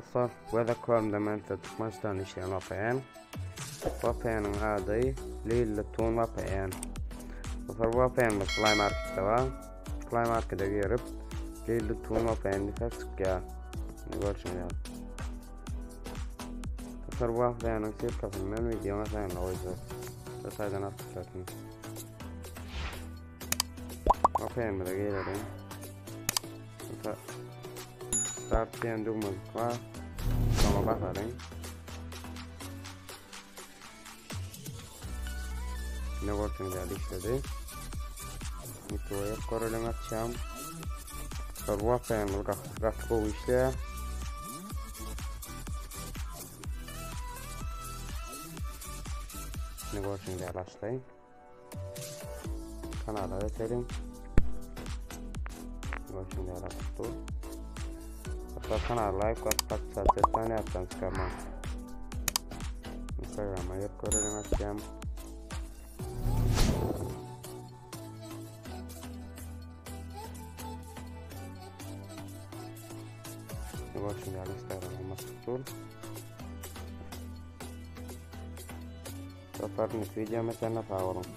Dostlar, bu Chrome-da men size Türkmenistanda işleýän VPN. VPN-iň ady Lilli Tun VPN. Dostlar, bu VPN Play Marketde bar. Play Markete girip Lilli Tun VPN diýsek çykýar. Indi görşüňiz ýaly. Dostlar, bu VPN-iň ssylkasyny men wideoň aşagynda goýjak. Şu taýdan alyp bilersiňiz. VPN-imize girelim. Start diýen düwmejik bar. Şoňa basalyň. Ne görşüňiz ýaly işledi. Mikroýer göreliň açýam. Şol wagtlaryň gaty gowy işleýär. Ne görşüňiz ýaly açdy. Kanala geçelim. Görşüňiz ýaly açyp dur. Hatta kanala like basyp podpisat etmän ýatdan çykarmaň. Instagrama girip görelim açýam. Görşüňiz ýaly Instagrama açyp dur. Dostlar, videoma çenli sag boluň.